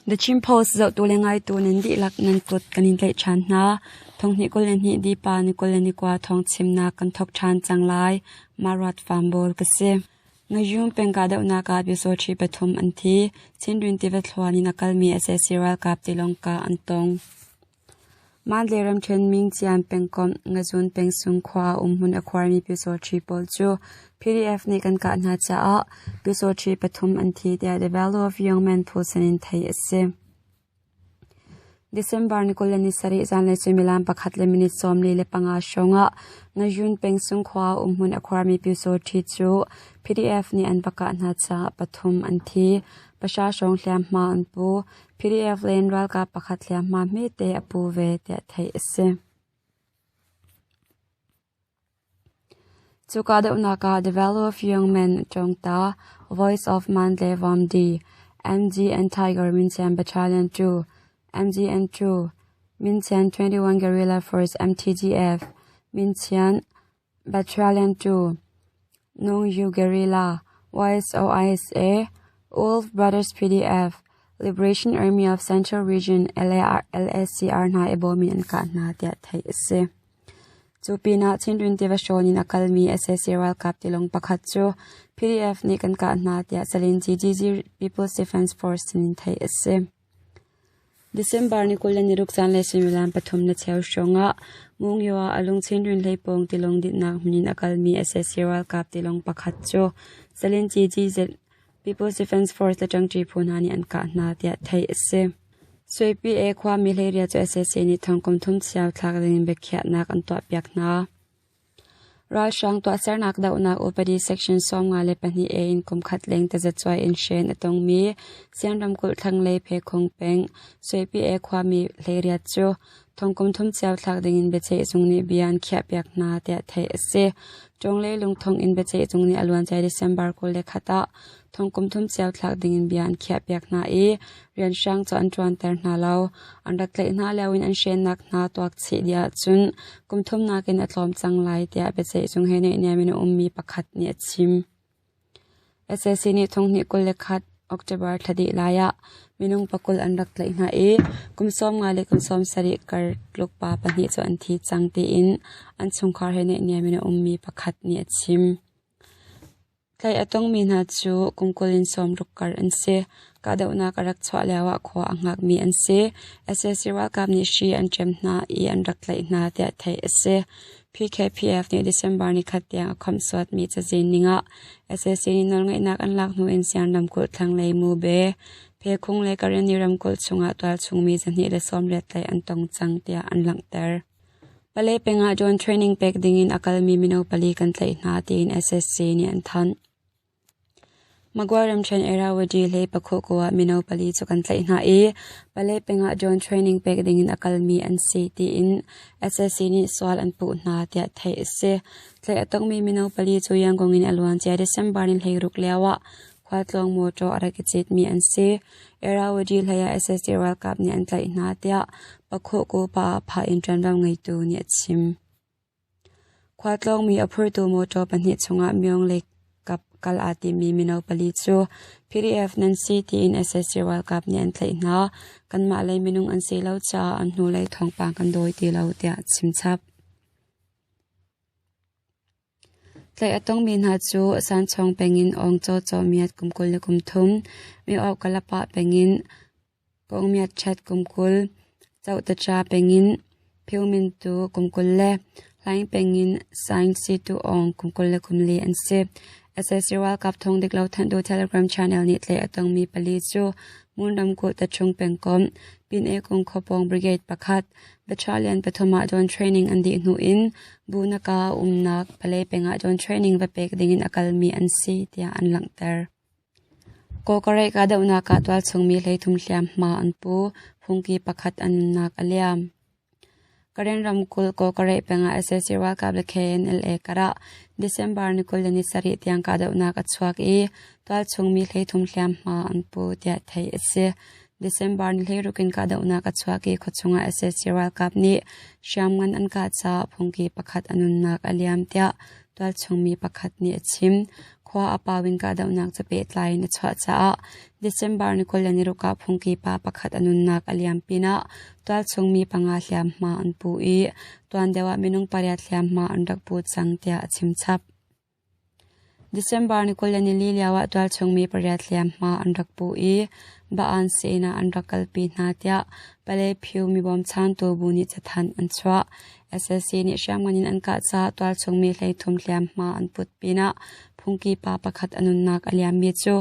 The Chin Post zohtu le ngaitu nan dihlak nan kut kan in tlaih ṭhan hna. Thonghnih 22 dipa ni 21 thawngchimnak kan thawk ṭhan cang lai. Maruat Fambawl ka si. Ngayun peng kahdohnak ah Pyusawṭhi pathum an thi. Chindwin tiva thluan in a kalmi sac ralkap tilawng kah an tong. Mandalay ramṭhen Mingcian pengkomh Ngazun pengsung khua umhmun a khuarmi Pyusawṭhi pawl cu PDF nih kan kah hna caah Pyusawṭhi pathum an thi tiah The Value of Young Men phu sinin theih a si. December ni 27 zanlei suimilam pakhat le minute 45 hrawngah Ngayun pengsung khua umhmun a khuarmi Pyusawṭhi cu PDF nih an va kah hna caah pathum an thi. Pahra hrawng hliamhma an pu. PDF len ralkap pakhat hliamhma hmete a pu ve tiah theih a si. Cu kahdohnak ah The Value of Young Men ṭawngta, Voice of Mandalay Vomdi, MGN Tiger Mincian Battalion 2, MGN 2, Mincian 21 Guerrilla Force MTGF, Mincian Battalion 2, Nungyu Guerrilla, YSOISA, Wolf Brothers PDF, Liberation Army of Central Region LASCR hna i bawm in an kah hna tiah theih a si. Cu pinah Chindwin tiva hrawn in a kalmi sac ralkap tilawng pakhat cu PDF nih kan kah hna tiah Salin GGG People's Defense Force sinin theih a si. December ni 26 zanlei suimilam pathum le cheu hrawngah Mungyo ah a lung Chindwin hleipawng tilawng dinhnak hmun in a kalmi sac ralkap tilawng pakhat cu Salin GGZ People's Defense Force le ṭangṭi phu hna nih an kah hna tiah theih a si. Suipi e khuami hleiriat cu sac nih thong kum thum cio thlak dingin biakhiahnak an tuahpiak hna. Ralhrang tuahsernak dohnak upadi section 52 A in kum khat leng tazacuai in hren a tongmi Sian ramkulh thlanglei Phekhung peng Suipi e khuami hleiriat cu thong kum thum cio thlak dingin biaceihzung nih bia an khiahpiak hna tiah theih a si. Ṭawnglei lungthong in biaceihzung nih a luancia December 21 ah thong kum thum cio thlak dingin bia an khiahpiak hna i rianhrang cu an ṭuanter hna lo. An rak tlaih hna lio in an hrennak hna tuak chih dih ahcun kum thum nakin a tlawm cang lai tiah biaceihzung he naihniam in a ummi pakhat nih a chim. Sac nih thonghnih 21 October thla dih lai ah minung pakul an rak tlaih hna i kum 50 le kum 70 kar tluk pa pahnih cu an thi cang tiin an chungkhar he naihniam in a ummi pakhat nih a chim. Tlaih a tongmi hna cu kum 20 in 60 kar an si. Kahdohnak a rak chuah lioah khua a hngakmi an si. Sac ralkap nih hri an ṭem hna i an rak tlaih hna tiah theih a si. PKPF nih December nikhat tiang a khawmhsuatmi cazin ningah sac nih nawlngeihnak an lak hnu in Sian ramkulh thlanglei Mube, Phekhung le Karenni ramkulh chungah tualchungmi 280 tlaih an tong cang tiah an langhter. Pale peng ah drone training pek dingin a kalmi mino pali kan tlaih hna tiin SSC nih an thanh. Magway ramṭhen Irrawaddy hlei Pakhuku ah mino pali cu kan tlaih hna i Pale peng ah drone training pek dingin a kalmi an si tiin sac nih sual an puh hna tiah theih a si. Tlaih a tongmi mino pali cu Yangon in a luancia December ni 16 lioah khualtlawng mawṭaw a rak i citmi an si. Irrawaddy hlei ah sac ralkap nih an tlaih hna tiah Pakhuku pa phah in ṭuanvo ngeitu nih a chim. Khualtlawngmi a phurtu mawṭaw pahnih chungah Myong Lake kap kal aa timmi mino pali cu PDF nan si tiin sac ralkap nih an tlaih hna. Kanmah lei minung an si lo caah an hnulei thawngpang kan dawi ti lo tiah a chimchap. Tlaih a tongmi hna cu Sanchawng peng in Aung Caw Caw Myat kum 23, Myo Kalapa peng in Kong Myat Chat kum 20, Chohtacha peng in Phyo Min Tu kum 20 le Hlaing peng in Saing Si Tu Aung kum 24 an si. Sac ralkap thong dik lo thanhtu Telegram channel nih tlaih a tongmi pali cu Ngun ramkulh Tachung pengkomh Pin-e Kung Khuapawng Brigade pakhat Battalion pathum ah drone training an dih hnu in Bunaka umnak Palay peng ah drone training va pek dingin a kalmi an si tiah an langhter. Kawkarek kahdohnak ah tualchungmi 33 hliamhma an pu, phungki pakhat an nunnak a liam. Karen ramkulh Kawkarek peng ah sac ralkap le KNLA karah December ni 27 tiang kahdohnak a chuak i tualchungmi 33 hliamhma an pu tiah theih a si. December ni 16 in kahdohnak a chuak i khuachung ah sac ralkap nih hriamngan an kah caah phungki pakhat a nunnak a liam tiah tualchungmi pakhat nih a chim. Khua a pau in kahdohnak cu pehtlai in a chuah caah December ni 26 ah phungki pa pakhat a nunnak a liam pinah tualchung mi panga hliamhma an pu i tuan deuh ah minung pariat hliamhma an rak pu cang tiah a chimchap. December ni 24 lioah tualchung mi pariat hliamhma an rak pu i Baan sii ah an rak kalpi hna tiah Paletpyu mi bawmchantu bu nih cathanh an chuah. SSC nih hriamngan in an kah caah tualchung mi 13 hliamhma an put pinah phungki pa pakhat a nunnak a liammi cu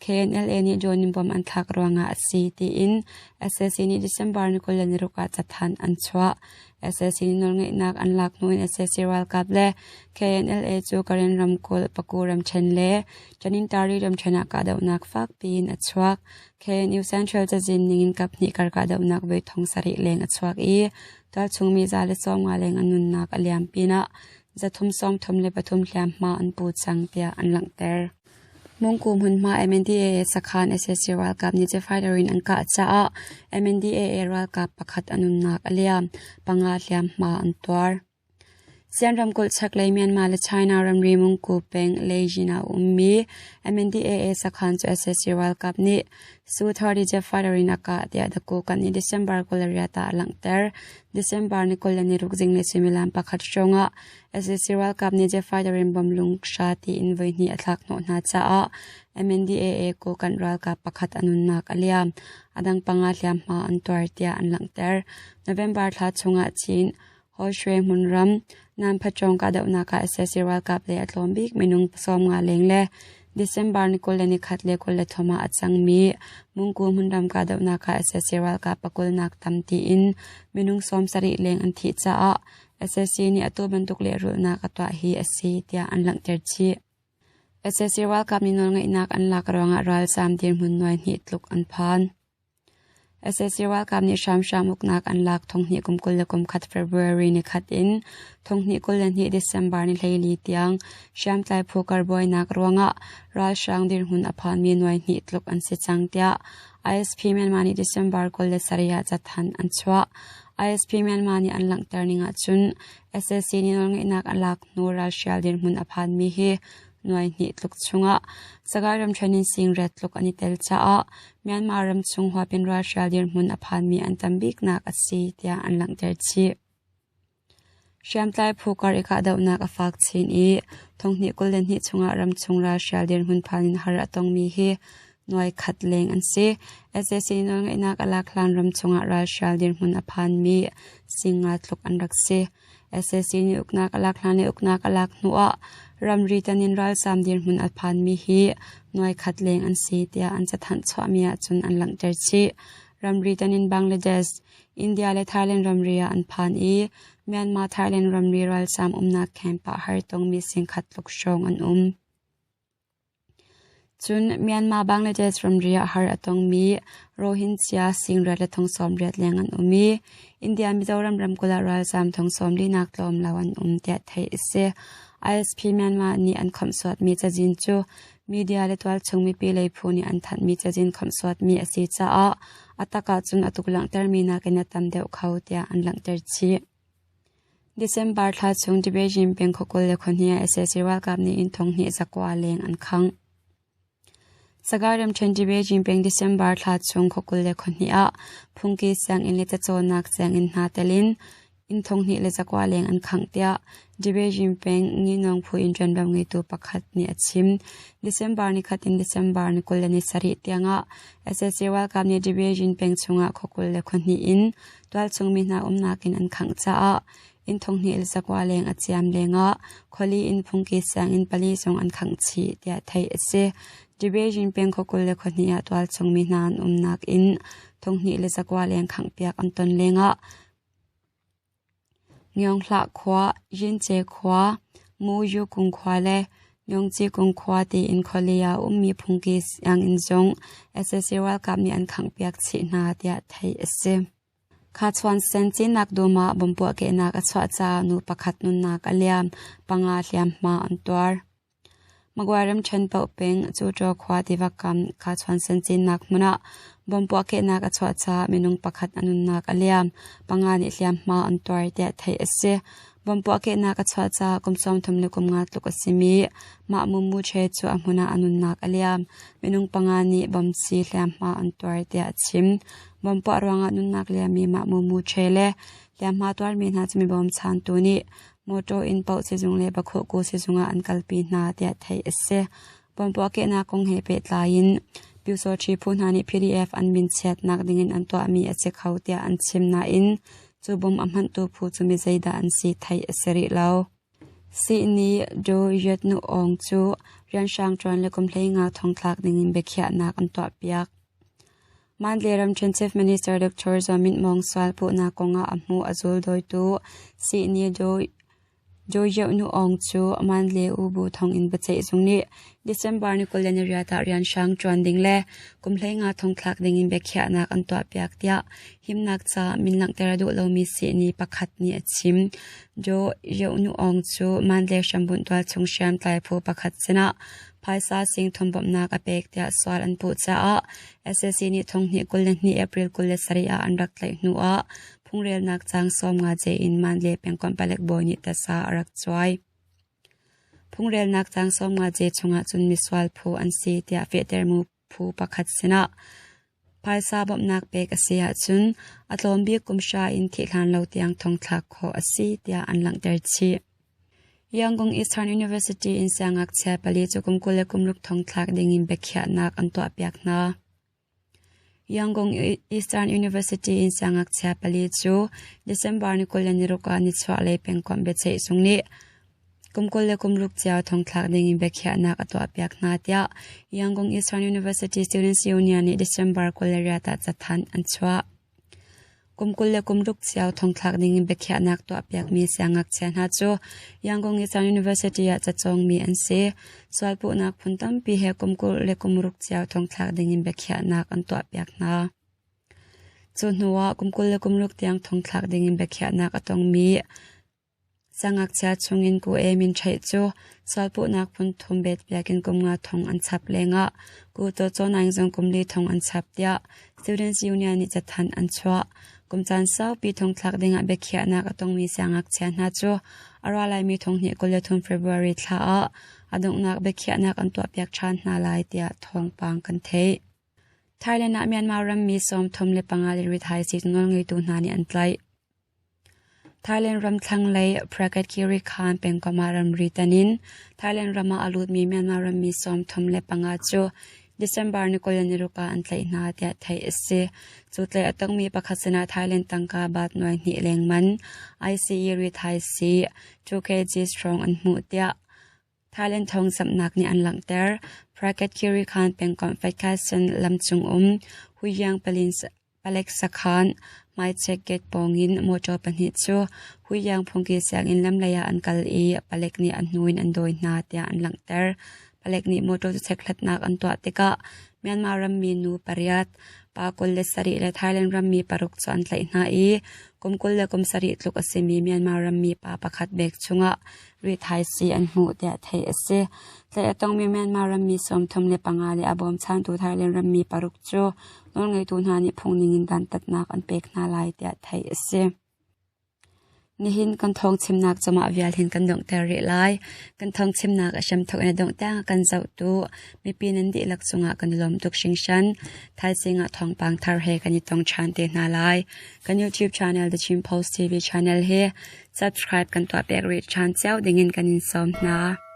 KNLA nih drone in bom an thlak ruangah a si tiin SSC nih December ni 26 ah cathanh an chuah. SSC nih nawlngeihnak an lak hnu in SSC ralkap le KNLA cu Karen ramkulh, Paku ramṭhen le Tanintari ramṭhen ah kahdohnak fakpi in a chuak. KNU Central cazin ningin kaphnih kar kahdohnak voi thong sarih leng a chuak i tualchung mi 150 leng an nunnak a liam pinah 333 hliamhma an pu cang tiah an langhter. Mungku hmunhma MNDAA sakhan sac ralkap nih fighter in an kah caah MNDAA ralkap pakhat a nunnak a liam, panga hliamhma an tuar. Sian ramkulh chaklei Myanmar le China ramri Mungku peng Leijin ah a ummi MNDAA sakhan cu sac ralkap nih Su-30 jet fighter in a kah tiah The Kokan nih December 28 ah a langhter. December ni 26 zinglei suimilam pakhat hrawng ah sac ralkap nih jet fighter in bom lunghra tiin voihnih a thlak hnawh hna caah MNDAA Kokanh ralkap pakhat a nunnak a liam. A dang panga hliamhma an tuar tiah an langhter. November thla chungah Chin Hawhre hmunram Nanphatrawng kahdohnak ah sac ralkap lei a tlawm bik minung 50 leng le December ni 21 le 23 ah a cangmi Mungku hmunram kahdohnak ah sac ralkap pakulnak tam tiin minung 70 leng an thih caah sac nih atu bantuk lehrulhnak a tuah hi a si tiah an langhter chih. Sac ralkap nih nawlngeihnak an lak ruangah ralzaam dirhmun nuai hnih tluk an phan. Sac ralkap nih hramhram uknak an lak thonghnih kum 21 February ni khat in thonghnih 22 December ni 14 tiang hriamtlai phu kar buainak ruangah ralhrang dirhmun a phanmi nuai hnih tluk an si cang tiah ISP Myanmar nih December 27 ah cathanh an chuah. ISP Myanmar nih an langhter ning ahcun sac nih nawlngeihnak a lak hnu ralhrial dirhmun a phanmi hi nuai hnih tluk chungah Sagaing ramṭhen in singret tluk an i tel caah Myanmar ramchung huapin ralhrial dirhmun a phanmi an tam biknak a si tiah an langhter chih. Hriamtlai phu kar i kahdohnak a fak chin i thonghnih 22 chungah ramchung ralhrial dirhmun phan in har a tongmi hi nuai khat leng an si. Sac nawlngeihnak a lak hlan ramchung ah ralhrial dirhmun a phanmi singa tluk an rak si. Sac nih uknak a lak hlan le uknak a lak hnuah ramri tan in ralzaam dirhmun a phanmi hi nuai khat leng an si tiah an cathanh chuahmi ahcun an langhter chih. Ramri tan in Bangladesh, India le Thailand ramri ah an phan i Myanmar-Thailand ramri ralzaam umnak camp ah hartongmi singkhat tluk hrawng an um. Cun Myanmar-Bangladesh ramri ah har a tongmi Rohingya singriat le thong sawmriat leng an um i India Mizoram ramkulh ah ralzaam thong sawmlinak tlawm lo an um tiah theih a si. ISP Myanmar nih an khawmhsuatmi cazin cu media le tualchung mipi lei phu nih an thanhmi cazin khawmhsuatmi a si caah a tak ahcun a tuk langhtermi nakin a tam deuh kho tiah an langhter chih. December thla chung Beijing peng khuakul le khuahnih ah sac ralkap nih inn thong hnih zakua leng an khangh. Sagaing ramṭhen Beijing peng December thla chung khuakul le khuahnih ah phungki sianginn le cacawnnak sianginn hna tel in inn thong hnih le zakua leng an khangh tiah Beijing peng Nginawng phu in ṭuanvo ngeitu pakhat nih a chim. December ni khat in December ni 27 tiangah sac ralkap nih Beijing peng chungah khuakul le khuahnih in Tualchung mi hna umnak in an khangh caah inn thonghnih le zakua leng a ciam lengah khuali inn phungki sianginn pali zong an khangh chih tiah theih a si. Beijing peng khuakul le khuahnih ah tualchung mi hna an umnak inn thonghnih le zakua leng khanghpiak an ton lengah Ngyonghlah khua, Yince khua, Muyu kung khua le Yongci kung khua tiin khuali ah ummi phungki sianginn zong sac ralkap nih an khanghpiak chih hna tiah theih a si. Khachuan sen cinnak dum ah bomb puahkehnak a chuah caah nu pakhat nunnak a liam, panga hliamhma an tuar. Magway ramṭhen paoh peng Cuṭaw khua tiva kam Khachuan sen cinnak hmun ah bomb puahkehnak a chuah caah minung pakhat a nunnak a liam, panga nih hliamhma an tuar tiah theih a si. Bom puahkehnak a chuah caah kum 35 tluk a simi mah Mumu Che cu a hmun ah a nunnak a liam. Minung panga nih bom si hliamhma an tuar tiah a chim. Bom puah ruangah nunnak liammi mah Mumu Che le hliamhma tuarmi hna cu mi bawmchantu nih mawṭaw in paoh sizung le Bakhawhku sizung ah an kalpi hna tiah theih a si. Bom puahkehnak kong he pehtlai in Pyusawṭhi phu hna nih PDF an min chiatnak dingin an tuahmi a si kho tiah an chim nain cu bom a hmanhtu phu cu mi zeidah an si theih a si rih lo. Sihni Do Yet Nu Aung cu rianhrang ṭuan le kum 15 thongthlak dingin biakhiahnak an tuahpiak. Mandalay ramṭhen Chief Minister Dr. Zaw Min Maung sual puhnak kongah a hmu a zuldawitu Sihni Do Joyeuh Nu Aung cu Mandalay U-bu thonginn biaceihzung nih December ni 28 ah rianhrang ṭuan ding le kum 15 thongthlak dingin biakhiahnak an tuahpiak tiah himnak ca min langhter a duh lomi sihni pakhat nih a chim. Joyeuh Nu Aung cu Mandalay hrambunh tualchung hriamtlai phu pakhat sinah phaisa sing thum bawmhnak a pek tiah sual an puh caah SAC nih thonghnih 22 April 27 ah an rak tlaih hnu ah phungrelnak caang 15 je in Mandalay pengkomh palek bawi nih tasa a rak cuai. Phungrelnak caang 15 je chungah cun misual phu an si tiah fehtermi phu pakhat sinah phaisa bawmhnak pek a si ahcun a tlawm bik kum hra in thih hlan lo tiang thongthlak khawh a si tiah an langhter chih. Yangon Eastern University in siangngakchia pali cu kum 26 thongthlak dingin biakhiahnak an tuahpiak hna. Yangon Eastern University in siangngakchia pali cu December ni 26 ah nichuahlei pengkomh biaceih zung nih kum 26 cio thongthlak dingin biakhiahnak a tuahpiak hna tiah Yangon Eastern University Students Union nih December 28 ah cathanh an chuah. Kum 26 cio thongthlak dingin biakhiahnak tuahpiakmi siangngakchia hna cu Yangon Eastern University ah cacawngmi an si. Sualpuhnak phun tampi he kum 26 cio thongthlak dingin biakhiahnak an tuahpiak hna. Cu hnuah kum 26 tiang thongthlak dingin biakhiahnak a tongmi Siangngakchia chungin Ku E Min Ṭheih cu sualpuhnak phun thum betpiak in kum nga thong an chap lengah Ku Taw Caw Naing zong kum li thong an chap tiah Students Union nih cathanh an chuah. Kum caan saupi thongthlak dingah biakhiahnak a tongmi siangngakchia hna cu a ra laimi thonghnih 23 February thla ah a donghnak biakhiahnak an tuahpiak ṭhan hna lai tiah thawngpang kan theih. Thailand ah Myanmar rammi 35 le rithaisii nawlngeitu hna nih an tlaih. Thailand ram thlanglei Praket Kiri Khan pengkomh ah ramri tan in Thailand ram ah a lutmi Myanmar rammi 35 cu December ni 26 ah an tlaih hna tiah theih a si. Cu tlaih a tongmi pakhat sinah Thailand tangka baht nuai hnih leng man ICE rithaisii 2 kg strong an hmuh tiah Thailand thawngzamhnak nih an langhter. Praket Kiri Khan pengkomh Faikasen lamcung um Huyang Palek sakhan hmaichek gate pawngin motor pahnih cu Huyang phungki sianginn lamlei ah an kal i palek nih a hnu in an dawi hna tiah an langhter. Palek nih motor cu chekhlatnak an tuah tikah Myanmar rammi nu pariat, pa 27 le Thailand rammi paruk cu an tlaih hna i kum 27 tluk a simi Myanmar rammi pa pakhat bag chungah rithaisii an hmuh tiah theih a si. Tlaih a tongmi Myanmar rammi 35 le a bawmchantu Thailand rammi paruk cu nawlngeitu hna nih phungning in dantatnak an pek hna lai tiah theih a si. Nihin kan thawng chimnak cumah vial hin kan donghter rih lai. Kan thawng chimnak a hramthok in a dongh tiang a kan zohtu mipi nan dihlak cungah kan i lawm tuk hringhran. Thaizing ah thawngpang thar he kan i tong ṭhan te hna lai. Kan YouTube channel The Chin Post TV channel hi subscribe kan tuah pek rih ṭhan cio dingin kan in sawm hna.